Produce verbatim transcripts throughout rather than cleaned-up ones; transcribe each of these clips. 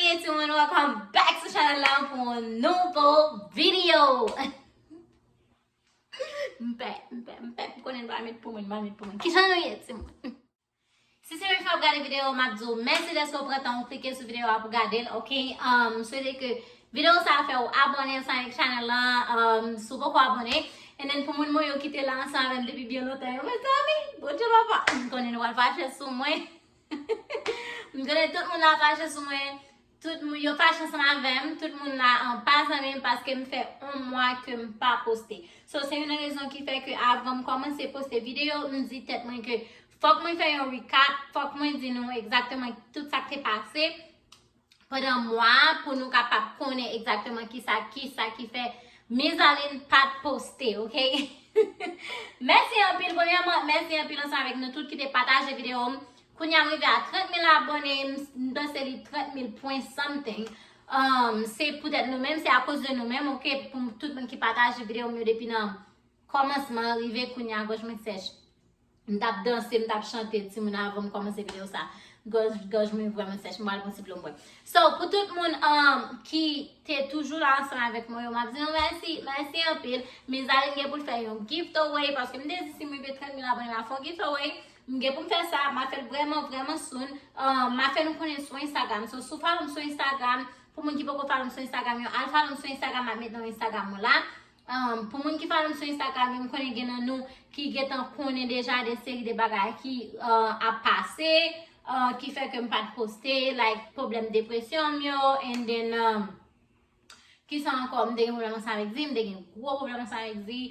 Hey timoun, welcome back sou chanèl la pou yon nouvo videyo. M pè, m pè, m pè, m konnen m pa met pou mwen, m pa met pou mwen. Kijan nou ye timoun? Si se yon fwa w ap gade videyo, m ap di w mèsi dèske w pran tan w klike sou videyo a pou gade l, ok? Um, m swete ke videyo sa a fè w abòne ansanm avèk chanèl la. Um, si w poko abòne, and then pou moun mwen yo ki te la ansanm avè m depi byen lontan yo, mezanmi, Bondye papa, m konnen nou pral fache sou mwen. M konnen tout moun la fache sou mwen. Tout moun yo fache ansanm avè m. Tout moun la an pa zanmi m paske m fè yon mwa ke m pa poste. So, se youn nan rezon ki fè ke avan m kòmanse poste videyo, m di tèt mwen ke fòk mwen fè yon recap, fòk mwen di nou egzakteman tout sa k te pase pandan mwa a pou nou kapab konnen egzakteman kisa, kisa ki fè Mizaline pa t poste, ok? Mèsi anpil, premyèman, mèsi anpil ansanm avèk nou tout ki te pataje videyo m. Kounye a m rive a trant mil abòne, m, m panse li trant mil point something. Um, se poutèt nou menm, se akoz de nou menm, ok, pou tout moun ki pataje videyo m yo depi nan kòmansman, rive kounye a, gòj mwen sèch. M t ap danse, m t ap chante, timoun, avan m kòmanse videyo sa. Gòj, gòj mwen vrèman sèch, m pral pran ti dlo m bwè. So, pou tout moun um, ki te toujou la ansanm avèk mwen yo, m ap di nou mèsi, mèsi anpil. Mizaline gen pou l fè yon giveaway, paske m te di si m rive trant mil abòne, m ap fè yon giveaway. M gen pou m fè sa, m ap fè l vrèman, vrèman soon. Um, m ap fè nou konnen sou Instagram. So, si w follow m sou Instagram, pou moun ki poko follow m sou Instagram yo, al follow m sou Instagram, m ap met nan Instagram ou la. Um, pou moun ki follow m sou Instagram yo, m konnen gen nan nou ki gentan konnen deja de seri de bagay ki uh, ap pase, uh, ki fè ke m pa t poste, like, pwoblèm depresyon m yo, and then, um, kisa ankò, m te gen pwoblèm ansanm avèk Zi, m te gen gwo pwoblèm ansanm avèk Zi.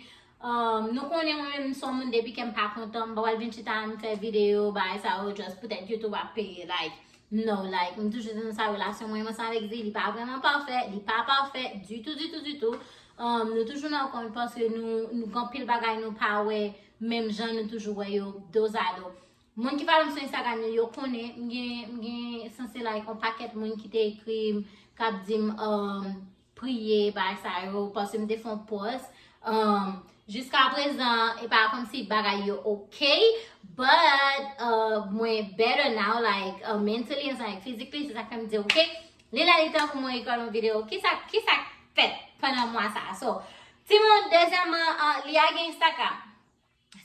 Um, nou konnen mwen menm, m se yon moun depi ke m pa kontan, m pa pral vin chita m fè videyo, bagay sa yo, just poutèt YouTube ap peye, like, no, like, m toujou di nou sa, relasyon mwen menm ansanm avèk Zi, li pa vrèman pafè, li pa pafè ditou, ditou, ditou. Um, nou toujou nan kont paske nou, nou gen anpil bagay nou pa wè menm jan, nou toujou wè yo dozado. Moun ki follow m sou Instagram yo, yo konnen, m gen, m gen sanse like yon pakèt moun ki te ekri m, k ap di m um, priye, bagay sa yo, paske m te fè yon post. Um, jiska prezan, e pa kòmsi bagay yo ok, but uh, mwen better now, like uh, mentally, ansanm avèk physically, se sa k fè m di ok. Li lè li tan pou mwen rekòd yon videyo. Kisa, kisa k fèt pandan mwa sa a? So, timoun, dezyèmman, uh, Lia gen Instagram.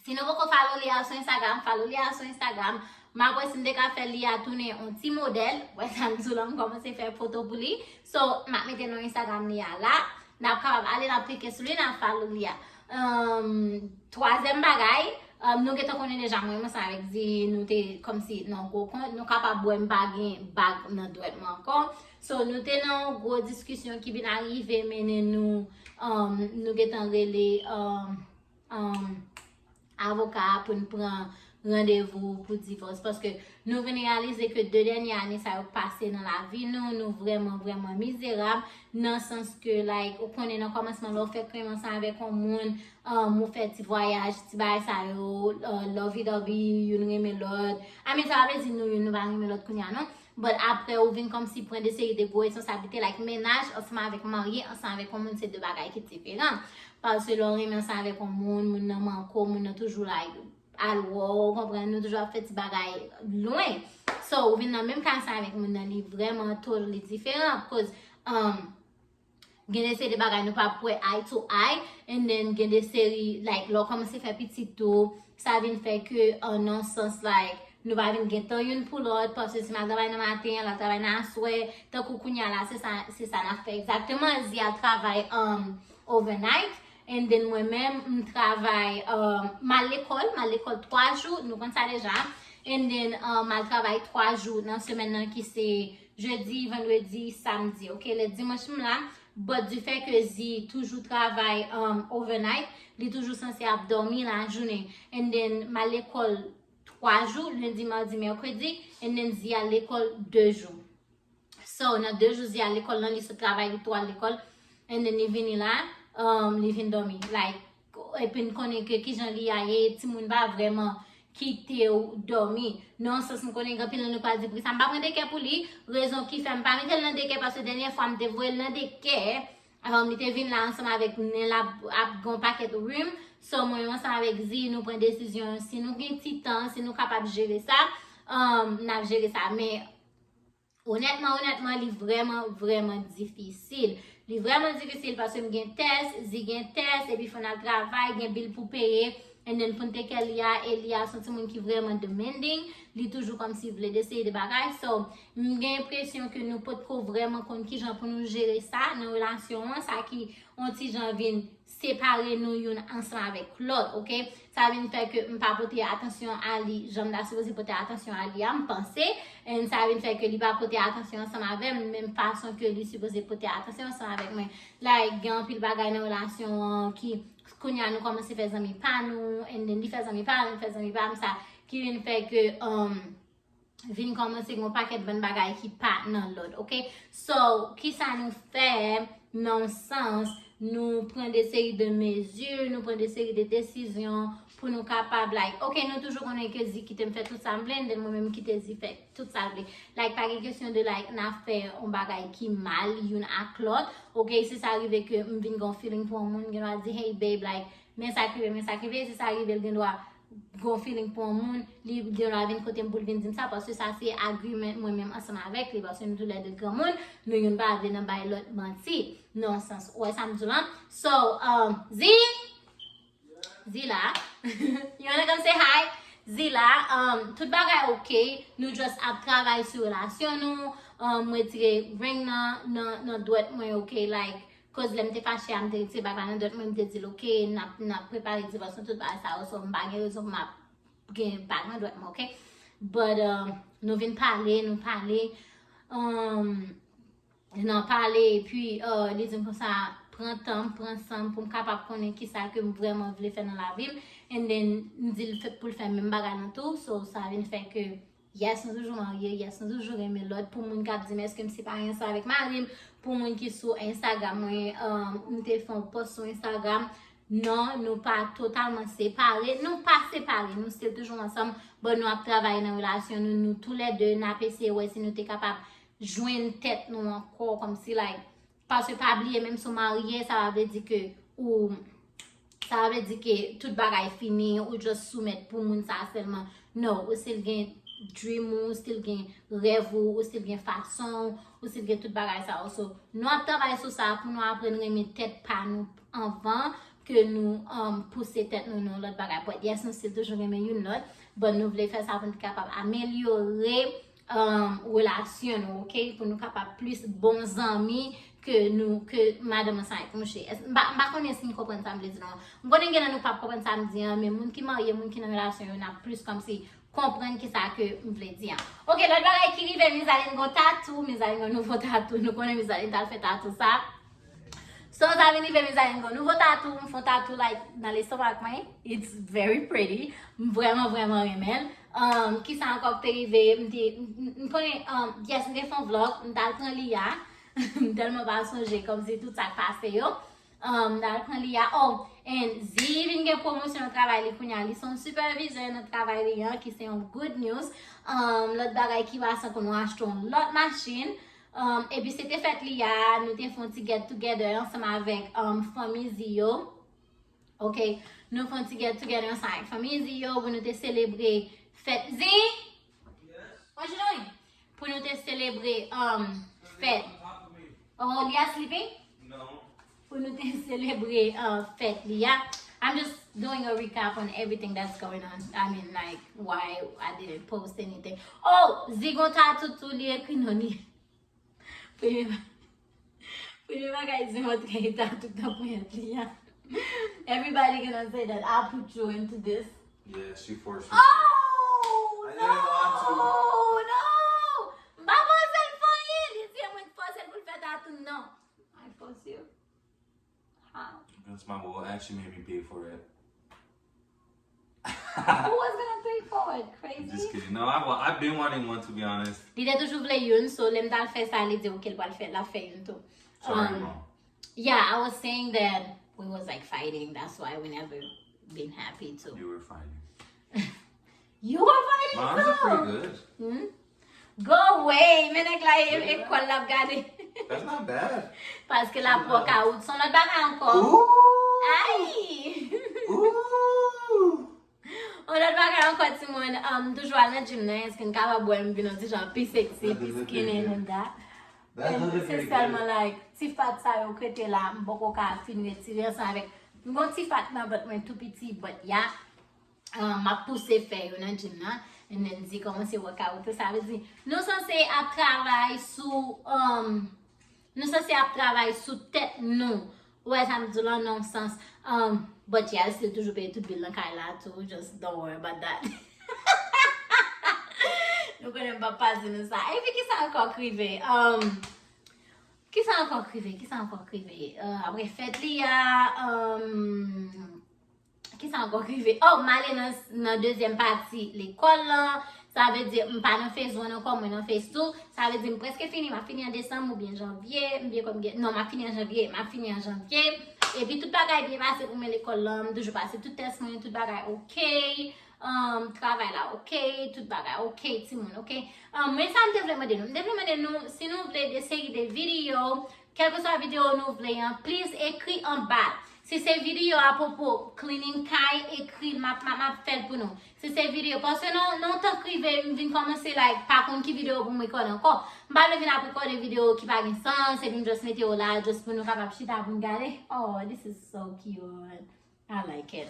Si nou poko follow Lia sou Instagram, follow Lia sou Instagram. M ap wè si m te ka fè Lia tounen yon ti modèl. Wè sa m di w la, m kòmanse fè foto pou li. So, m ap mete non Instagram Lia la. N ap kapab ale, n ap klike sou li, n ap follow Lia. Um, twazyèm bagay, um, nou gentan konnen deja mwen, mwen sa avèk di nou te kòmsi nan gwo kont. Nou kapab wè m pa gen bag nan dwèt mwen ankò. So, nou te nan yon gwo diskisyon ki vin arive mennen nou, um, nou gentan rele, um, um, avoka a pou n pran randevou pou divòs, paske nou vin reyalize ke de dènye ane sa yo pase nan lavi nou, nou vrèman, vrèman mizerab, nan sans ke, like, ou konnen nan kòmansman lè w fè krim ansanm avèk yon moun, um, ou fè ti vwayaj, ti bagay sa yo, uh, lovey dovey, youn renmen lòt. I mean, sa pa vle di nou youn nou pa renmen lòt kounye a non. But apre ou vin kòmsi pran de seri de gwo responsablite, like mennaj ansanm avèk marye ansanm avèk yon moun se de bagay ki diferan. Paske lè w renmen ansanm avèk yon moun, moun nan manke w, moun nan toujou like al wè w, ou konprann, nou toujou ap fè ti bagay lwen. So, ou vin nan menm kay ansanm avèk moun nan, li vrèman totally diferan. Cause, um, gen de seri de bagay nou pa p wè eye to eye, and then gen de seri, like, lè w kòmanse fè pitit tou, sa vin fè ke, an yon sans, like, nou pa vin gen tan youn pou lòt, paske si m al travay nan maten, l al travay nan aswè, tankou kounye a la, se sa, se sa n ap fè egzakteman, Zi al travay, um, overnight, and then mwen menm, m travay, um, m al lekòl, m al lekòl twa jou, nou konn sa deja, and then, um, m al travay twa jou nan semèn nan ki se jedi, vandredi, samdi, ok? Lè dimanch m la, but du fait que Zi toujou travay, um, overnight, li toujou sanse ap dòmi lajounen. And then, m al lekòl twa jou, lendi, madi, mèkredi, and then Zi al lekòl de jou. So, nan de jou Zi al lekòl lan, li sot travay, li tou al lekòl, and then li vini la, um, li vin dòmi. Like, epi n konnen ke kijan Lia ye, timoun pa vrèman kite w dòmi. Nan yon sans, m konnen gen anpil nan nou pral di poukisa m pa pran dekè pou li. Rezon ki fè m pa mete l nan dekè, paske dènyè fwa m te voye l nan dekè, um, li te vin la ansanm avèk nen l ap, ap gen yon pakèt rim. So, mwen menm ansanm avèk Zi, nou pran desizyon, si nou gen ti tan, si nou kapab jere sa, um, n ap jere sa. Men, Onètman, onètman, li vrèman, vrèman difisil. Li vrèman difisil paske m gen tès, Zi gen tès, epi fò n al travay, gen bil pou peye, and then pou n take care Lia, e Lia se yon timoun ki vrèman demanding, li toujou kòmsi vle de seri de bagay. So, m gen enpresyon ke nou potko vrèman konn kijan pou nou jere sa nan relasyon an, sa ki yon ti jan vin separe nou youn ansanm avèk lòt, oke? Sa vin fè ke m pa pote atansyon a li jan m ta sipoze pote atansyon a li a, m panse. And sa vin fè ke li pa pote atansyon ansanm avè m menm fason ke li sipoze pote atansyon ansanm avèk mwen. Like, gen anpil bagay nan relasyon an ki kounye a nou kòmanse fè zanmi pa nou, and then li fè zanmi pa nou, fè zanmi pa m, sa ki vin fè ke, um, vin kòmanse gen yon pakèt bann bagay ki pa nan lòd, oke? So, kisa nou fè nan yon sans, nou pran de seri de mezi, nou pran de seri de desizyon pou nou kapab, like, oke, nou toujou konnen ke Zi kite m fè tout sa m vle, and then mwen menm kite Zi fè tout sa l vle. Like, pa gen kesyon de, like, n ap fè yon bagay ki mal youn ak lòt, oke? Si sa rive ke m vin gen yon feeling pou yon moun, gen dwa di, hey, babe, like, men sa k rive, men sa k rive, si sa rive, l gen dwa gen yon feeling pou yon moun, li gen dwa vin kote m pou l vin di m sa, paske sa se agreement mwen menm ansanm avèk li, paske nou toulède granmoun, nou youn pa vle nan bay lòt manti, nan sans, ou wè sa m di w lan? So, um, Zi, Zi la, you wanna come say hi? Zi la, um, tout bagay oke, nou just ap travay sou relasyon nou, um, mwen retire ring nan, nan, nan dwèt mwen, oke, like, koz lè m te fache a, m te retire bag la nan dwèt mwen, m te di l, oke, n ap, n ap prepare divòs nou, tout bagay sa yo, so m pa gen rezon pou m ap gen bag nan dwèt mwen, oke? But, um, nou vin pale, nou pale, um, nan pale, epi, uh, li di m konsa, pran tan m, pran san m pou m kapab konnen kisa ke m vrèman vle fè nan lavi m, and then, m di l fè, pou l fè menm bagay lan tou, so sa vin fè ke yes, nou toujou marye, yes, nou toujou renmen lòt. Pou moun k ap di m èske m separe ansanm avèk mari m, pou moun ki sou Instagram mwen, um, m te fè yon post sou Instagram. Non, nou pa totalman separe, nou pa separe, nou still toujou ansanm, but nou ap travay nan relasyon nou, nou toulède, n ap eseye wè si nou te kapab jwenn tèt nou ankò, kòmsi, like, paske pa bliye, menm si w marye, sa pa vle di ke ou, sa pa vle di ke tout bagay fini, ou just soumèt pou moun sa sèlman. No, ou still gen dream ou, ou still gen rèv ou, ou still gen fason ou, ou still gen tout bagay sa yo. So, nou ap travay sou sa pou nou aprann renmen tèt pa nou anvan ke nou, um, pouse tèt nou nan lòt bagay. But yes, nou still toujou renmen youn lòt, but nou vle fè sa pou nou kapab amelyore, um, relasyon nou, oke? Pou nou kapab plis bon zanmi ke nou, ke madanm ansanm avèk mouche. Èske, m pa, m pa konnen si n konprann sa m vle di non. M konnen gen nan nou p ap konprann sa m di an, men moun ki marye, moun ki nan relasyon yo, n ap plis kòmsi konprann kisa ke m vle di an. Oke, lòt bagay ki rive, Mizaline gon tatou, Mizaline gon nouvo tatou, nou konnen Mizaline t al fè tatou sa. So, sa vin rive, Mizaline gon nouvo tatou, m fè yon tatou, like, nan lestomak mwen. It's very pretty. M vrèman, vrèman renmen l. Um, kisa ankò ki te rive? M te, m, m, m konnen, um, yes, m te fè yon vlog, m t al pran Lia. M tèlman pa sonje, kòmsi tout sa k pase yo. Um, m t al pran Lia. Oh, and Zi vin gen pwomosyon nan travay li kounye a. Li se yon sipèvizè nan travay li an, ki se yon good news. Um, lòt bagay ki pase ankò, nou achte yon lòt machin. Um, epi se te fèt Lia, nou te fè yon ti get together ansanm avèk, um, fanmi Zi yo. Ok, nou fè yon ti get together ansanm avèk fanmi Zi yo pou nou te selebre fèt Zi. What you doing? Pou nou te selebre, um, fèt. Oh, Lia sleeping? Pou nou te selebre, uh, fèt Lia. I'm just doing a recap on everything that's going on. I mean, like, why I didn't post anything. Oh, Zi gon tatou tou, li ekri non li. Premye ba-, premye bagay Zi montre li tatou nan ponyèt li a. Everybody gonna say that I put you into this. Yeah, she forced me. Oh, I no, didn't want to. No. M pa fòse l fè anyen, li di mwen k fòse l pou l fè tatou, non. I force you? How? That's my boo. Actually made me pay for it. Who was gonna pay for it? Crazy? Just kidding. No, I, wa- I've been wanting one, to be honest. Li te toujou vle youn, so lè m t al fè sa, li di ok, l pral fè, l ap fè youn tou. Sorry, Um, mom. Yeah, I was saying that we was, like, fighting. That's why we never been happy too. You were fighting. You were fighting Mine's are too. Pretty good. Hmm? Go away. Men nèg la e, e kòl l ap gade. That's not bad. Paske l ap pran kawout. Se yon lòt bagay ankò. Ooh. Ay! Ooh. On lòt bagay ankò, timoun, um, m toujou al nan gym nan, èske n kapab wè m vin yon ti jan pi sexy, pi skinny than that? And se sèlman, like, ti fat sa yo k rete la, m poko ka fin retire ansanm avèk. M gon ti fat nan vant mwen tou piti, but yeah. Um, m ap pouse fè yo nan gym nan. And then di kòmanse workout tou. Sa vle di, nou sanse ap travay sou, um, nou sanse ap travay sou tèt nou. Ou wè sa m di w lan nan yon sans. Um, but yeah, still toujou peye tout bil nan kay la tou. Just don't worry about that. Nou konnen m p ap pase nou sa. Epi kisa ankò k rive? Um, kisa ankò k rive? Kisa ankò k rive? Uh, apre fèt li a, um, kisa ankò k rive? Oh, m ale nan, nan dezyèm pati lekòl lan. Sa vle di, m pa nan phase one ankò, mwen nan phase two. Sa vle di, m prèske fini, m ap fini an desanm oubyen janvye. M byen kòm gen, non, m ap fini an janvye, m ap fini an janvye. Epi tout bagay byen pase pou mwen lekòl lan, m toujou pase tout tès mwen, tout bagay ok. Um, travay la ok, tout bagay ok, timoun ok. Um, men sa m te vle mande nou, m te vle mande nou, si nou vle de seri de videyo, kèlkeswa videyo nou vle an, please ekri anba. Si se videyo apwopo cleaning kay, ekri l, m ap, m ap, m ap fè l pou nou. Si se videyo, paske nan, nan yon tan k rive, m vin kòmanse, like, pa konn ki videyo pou m rekòde ankò. M pa vle vin ap rekòde videyo ki pa gen sans, epi m just mete yo la, just pou nou kapab chita pou n gade. Oh, this is so cute. I like it.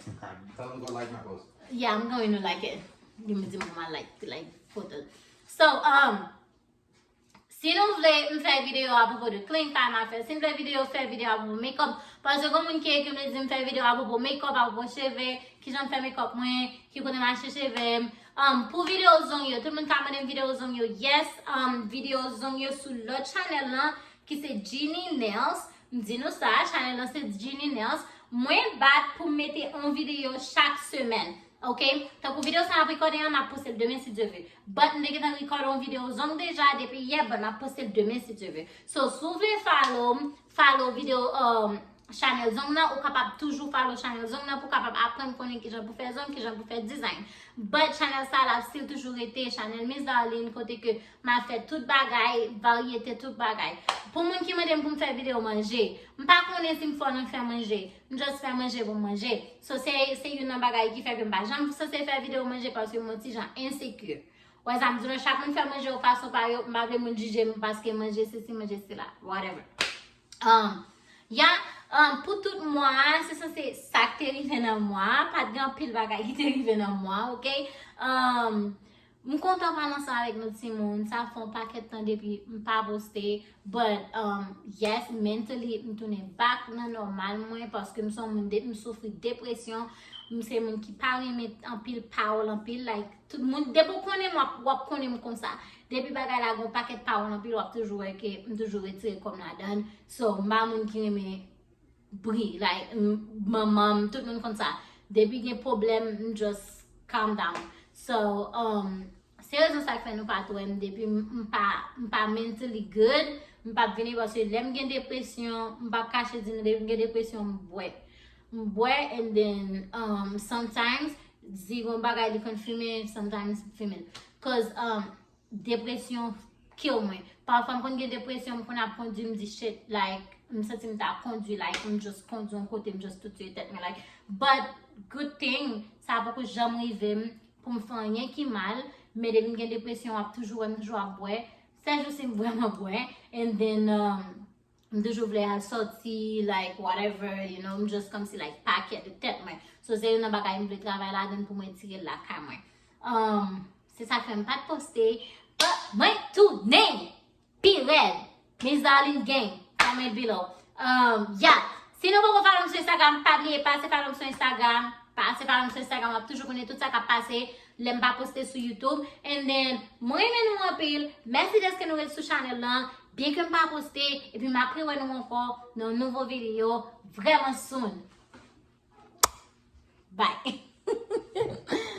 Tell them go like my post. Yeah, I'm going to like it. Give me the mama like, like photo. So, um, si nou vle m fè videyo apwopo de clean time afè, si nou vle videyo fè videyo apwopo makeup, paske gon moun ki ekri m li di m fè videyo apwopo makeup, apwopo cheve, kijan m fè makeup mwen, ki kote m achte cheve m. Um, pou videyo zong yo, tout moun ka mande m videyo zong yo. Yes, um, videyo zong yo sou lòt channel lan, ki se Genie Nails. M di nou sa, channel lan se Genie Nails. Mwen bat pou m mete yon videyo chak semèn. Ok? Tankou videyo sa ap rekòde an, m ap poste l demen si Dye vle. But m te gentan rekòde yon videyo zong deja depi yè, but m ap poste l demen si Dye vle. So, si w vle follow m, follow videyo, um, channel zong nan, ou kapab toujou follow channel zong nan pou w kapab aprann konnen kijan pou fè zong, kijan pou fè design. But channel sa l ap still toujou rete channel Miss Darline, kote ke m ap fè tout bagay, varyete tout bagay. Pou moun ki mande m pou m fè videyo manje, m pa konnen si m fò nan fè manje. M just fè manje pou m manje. So, se, se youn nan bagay ki fè ke m pa janm sanse fè videyo manje paske m yon ti jan enseki. Wè sa m di nou, chak moun fè manje yo fason pa yo, m pa vle moun jije m paske manje sesi, manje sela, whatever. Um, ya, um, pou tout mwa a, se sanse sa k te rive nan mwa a, pa t gen anpil bagay ki te rive nan mwa a, ok? Um, m kontan pale ansanm avèk nou timoun, sa fè yon pakèt tan depi m pa poste, but, um, yes, mentally, m tounen back nan nòmal mwen, paske m se yon moun, depi m soufri depresyon, m se moun ki pa renmen anpil pawòl, anpil, like, tout moun, depi w konnen m, w ap, w ap konnen m konsa. Depi bagay la gen yon pakèt pawòl anpil, w ap toujou wè ke m toujou retire kò m ladan l. So, m pa moun ki renmen bri, like, m, manman m, tout moun konn sa. Depi gen pwoblèm, m just calm down. So, um, se rezon sa k fè nou pa t wè m depi m, m pa, m pa mentally good, m p ap vini paske lè m gen depresyon, m p ap kache di nou, depi m gen depresyon, m bwè. M bwè and then, um, sometimes, di gon bagay li konn fimen, sometimes fimen. Cause, um, depresyon kill mwen. Pafwa m konn gen depresyon, m konn ap kondui, m di shit, like, m santi m ta kondui, like, m just kondui yon kote, m just touye tèt mwen, like, but good thing, sa poko janm rive m pou m fè anyen ki mal, men depi m gen depresyon, w ap toujou wè m toujou ap bwè. Sèl jou si m vrèman bwè, and then, um, m toujou vle al sòti, like, whatever, you know, m just kòmsi, like, pakèt de tèt mwen. So, se youn nan bagay m vle travay ladan l pou mwen tire l lakay mwen. Um, se sa k fè m pa t poste, but mwen tounen pi rèd. Miss Darline Gang, comment below. Um, yeah. Si nou poko follow m sou Instagram, pa bliye pase follow m sou Instagram. Pase follow m sou Instagram, w ap toujou konnen tout sa k ap pase lè m pa poste sou YouTube. And then, mwen renmen nou anpil. Mèsi dèske nou ret sou chanèl lan. Byen ke m pa poste, epi m ap rewè nou ankò nan yon nouvo videyo vrèman soon. Bye.